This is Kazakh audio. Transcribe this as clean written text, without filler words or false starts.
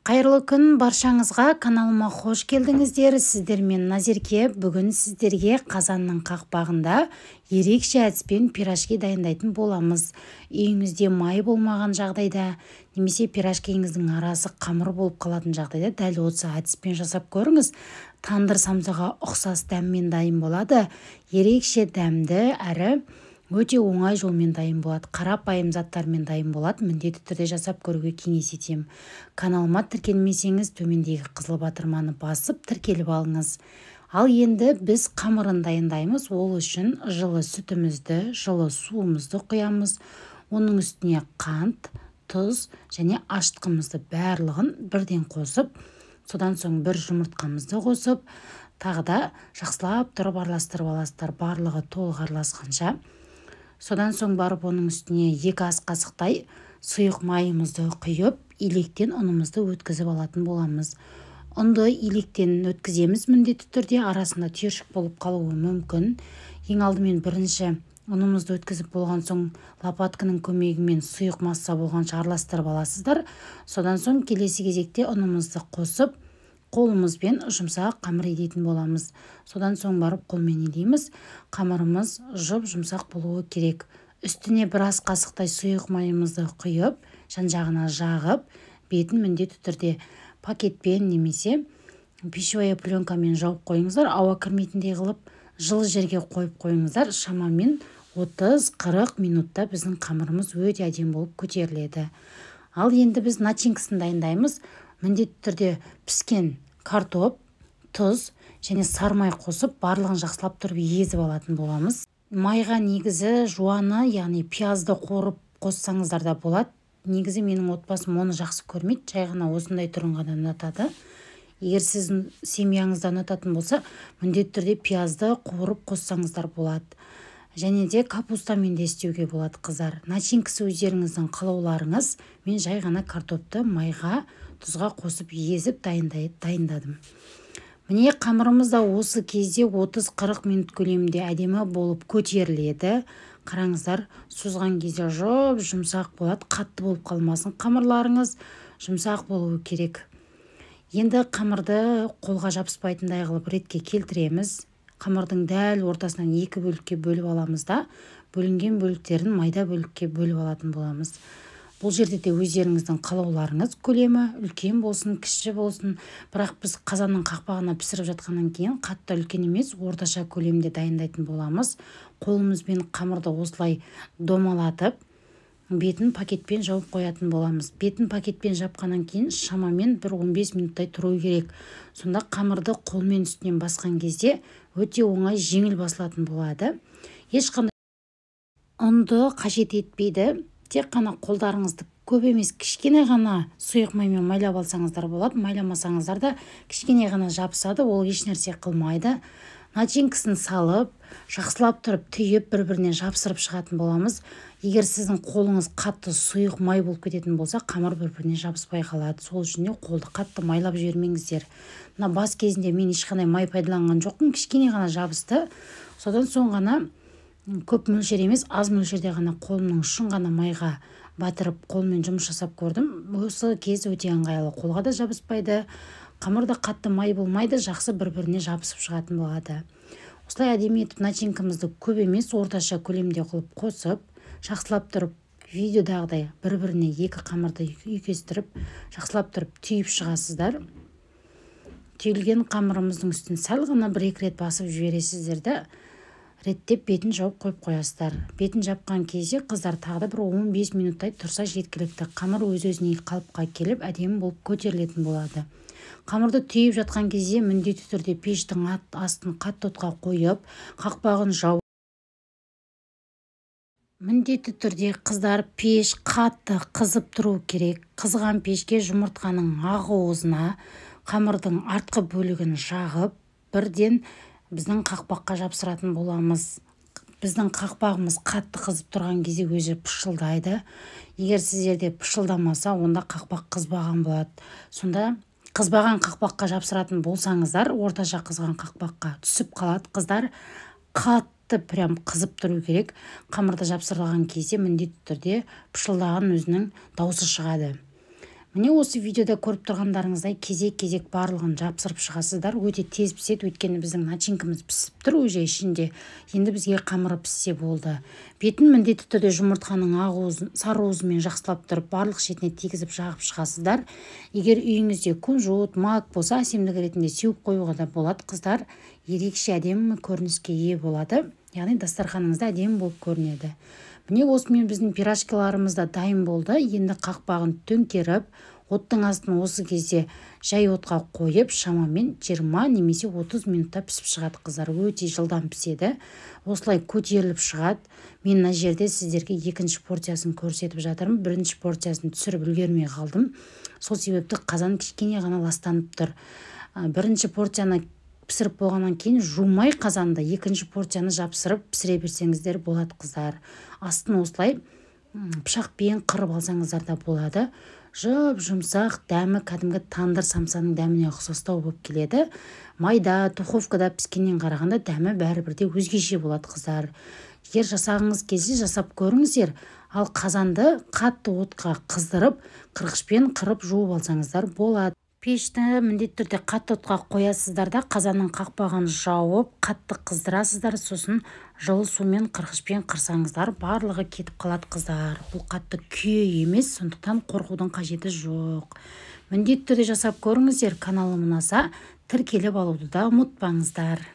Қайырлы күн баршаңызға, каналыма қош келдіңіздер. Сіздермен Назерке. Бүгін сіздерге қазанның қақпағында ерекше әдіспен пирожки дайындайтын боламыз. Үйіңізде май болмаған жағдайда немесе пирожкиіңіздің арасы қамыр болып қалатын жағдайда дәл осы әдіспен жасап көріңіз. Тандыр самсаға ұқсас дәммен дайын болады. Ерекше дәмді әрі өте оңай жолмен дайын болады, қарапайым заттармен дайын болады. Міндетті түрде жасап көруге кеңес етемін. Каналыма тіркелмесеңіз, төмендегі қызыл батырманы басып тіркеліп алыңыз. Ал енді біз қамырын дайындаймыз. Ол үшін жылы сүтімізді, жылы суымызды құямыз. Оның үстіне қант, тұз және ашытқымызды барлығын бірден қосып, содан соң бір жұмыртқамызды қосып, тағы да жақсылап тұрып араластырып аласыздар, барлығы толық араласқанша. Содан соң барып оның үстіне 2 ас қасықтай сұйық майымызды құйып, илектен ұнымызды өткізіп алатын боламыз. Ұнды илектен өткіземіз міндетті түрде, арасында түйіршік болып қалуы мүмкін. Ең алдымен бірінші ұнымызды өткізіп болған соң лопатканың көмегімен сұйық масса болғанша араластырып аласыздар. Содан соң келесі кезекте ұнымызды қосып, қолымызбен жұмсақ қамыр илейтін боламыз. Содан соң барып қолмен илейміз. Қамырымыз жұп-жұмсақ болуы керек. Үстіне бір ас қасықтай сұйық майымызды құйып, жан-жағына жағып, бетін міндетті түрде пакетпен немесе пищевая пленкамен жауып қойыңыздар. Ауа кірмейтіндей қылып жылы жерге қойып қойыңыздар. Шамамен 30-40 минутта біздің қамырымыз өте әдемі болып көтеріледі. Ал енді біз начинкасын дайындаймыз. Міндетті түрде піскен картоп, тұз және сары май қосып, барлығын жақсылап тұрып езіп алатын боламыз. Майға негізі жуаны, яғни пиязды қуырып қоссаңыздар да болады. Негізі менің отбасым оны жақсы көрмейді, жай ғана осындай түрін ғана ұнатады. Егер сіздің семьяңызда ұнататын болса, міндетті түрде пиязды қуырып қоссаңыздар болады. Және де капустамен де істеуге болады, қыздар. Начинкасы өздеріңіздің қалауларыңыз. Мен жай ғана картопты майға, тұзға қосып езіп дайындадым. Міне, қамырымыз да осы кезде 30-40 минут көлемінде әдемі болып көтеріледі. Қараңыздар, созған кезде жұп-жұмсақ болады, қатты болып қалмасын қамырларыңыз, жұмсақ болуы керек. Енді қамырды қолға жабыспайтындай қылып ретке келтіреміз. Қамырдың дәл ортасынан 2 бөлікке бөліп аламыз да, бөлінген бөліктерін майда бөлікке бөліп алатын боламыз. Бұл жерде де өздеріңіздің қалауларыңыз, көлемі үлкен болсын, кіші болсын, бірақ біз қазанның қақпағына пісіріп жатқаннан кейін қатты үлкен емес, орташа көлемде дайындайтын боламыз. Қолымызбен қамырды осылай домалатып, бетін пакетпен жауып қоятын боламыз. Бетін пакетпен жапқаннан кейін шамамен бір 15 минуттай тұру керек. Сонда қамырды қолмен үстінен басқан кезде өте оңай, жеңіл басылатын болады. Ешқандай ұнды қажет етпейді. Тек қана қолдарыңызды көп емес, кішкене ғана сұйық маймен майлап алсаңыздар болады. Майламасаңыздар да кішкене ғана жабысады, ол еш нәрсе қылмайды. Начинкасын салып, жақсылап тұрып түйіп, бір-біріне жабысырып шығатын боламыз. Егер сіздің қолыңыз қатты сұйық май болып кететін болса, қамыр бір-біріне жабыспай қалады. Сол үшін де қолды қатты майлап жібермеңіздер. Мына бас кезінде мен ешқандай май пайдаланған жоқпын, кішкене ғана жабысты. Содан соң ғана көп мөлшер емес, аз мөлшерде ғана қолымның ұшын ғана майға батырып, қолмен жұмыс жасап көрдім. Осы кез өте ыңғайлы, қолға да жабыспайды, қамыр да қатты май болмайды, жақсы бір-біріне жабысып шығатын болады. Осылай әдемі етіп начинкамызды көп емес, орташа көлемде қылып қосып, жақсылап тұрып видеодағыдай бір-біріне екі қамырды үйкестіріп, жақсылап тұрып түйіп шығасыздар. Түйілген қамырымыздың үстін сәл ғана бір-екі рет басып жібересіздер де, реттеп бетін жауып қойып қоясыздар. Бетін жапқан кезде, қыздар, тағы да бір 15 минуттай тұрса жеткілікті. Қамыр өз-өзіне қалыпқа келіп, әдемі болып көтерілетін болады. Қамырды түйіп жатқан кезде міндетті түрде пештің астын қатты отқа қойып, қақпағын жауып. Міндетті түрде, қыздар, пеш қатты қызып тұру керек. Қызған пешке жұмыртқаның ақ уызына қамырдың артқы бөлігін жағып, бірден біздің қақпаққа жапсыратын боламыз. Біздің қақпағымыз қатты қызып тұрған кезде өзі пышылдайды. Егер сіздерде пышылдамаса, онда қақпақ қызбаған болады. Сонда қызбаған қақпаққа жапсыратын болсаңыздар, орташа қызған қақпаққа түсіп қалады, қыздар. Қатты прям қызып тұру керек. Қамырды жапсырған кезде міндетті түрде пышылдаған өзінің даусы шығады. Міне, осы видеода көріп тұрғандарыңыздай, кезек-кезек барлығын жапсырып шығасыздар. Өте тез піседі, өйткені біздің начинкамыз пісіп тұр уже ішінде. Енді бізге қамыры піссе болды. Бетін міндетті түрде жұмыртқаның ақ уызын, сары уызымен жақсылап тұрып, барлық шетіне тигізіп, жағып шығасыздар. Егер үйіңізде кунжут, мак болса, әсемдік ретінде сеуіп қоюға да болады, қыздар. Ерекше әдемі көрініске ие болады, яғни дастарханыңызда әдемі болып көрінеді. Міне, осымен біздің пирожкиларымыз да дайын болды. Енді қақпағын төңкеріп, оттың астын осы кезде жай отқа қойып, шамамен 20 немесе 30 минутта пісіп шығады, қыздар. Өте жылдам піседі, осылай көтеріліп шығады. Мен мына жерде сіздерге екінші порциясын көрсетіп жатырмын. Бірінші порциясын түсіріп үлгермей қалдым, сол себепті қазан кішкене ғана ластанып тұр. Бірінші порцияны пісіріп болғаннан кейін жумай қазанды екінші порцияны жапсырып пісіре берсеңіздер болады, қыздар. Астын осылай пышақпен қырып алсаңыздар да болады. Жұп жұмсақ, дәмі кәдімгі тандыр самсаның дәміне ұқсастау болып келеді. Майда, духовкада піскеннен қарағанда дәмі бәрібір де өзгеше болады, қыздар. Егер жасағыңыз келсе, жасап көріңіздер. Ал қазанды қатты отқа қыздырып, қырғышпен қырып жуып алсаңыздар болады. Пешті міндетті түрде қатты отқа қоясыздар да, қазанның қақпағын жауып, қатты қыздырасыздар. Сосын жылы сумен қырғышпен қырсаңыздар, барлығы кетіп қалады, қыздар. Бұл қатты күйе емес, сондықтан қорқудың қажеті жоқ. Міндетті түрде жасап көріңіздер. Каналым ұнаса, тіркеліп алуды да ұмытпаңыздар.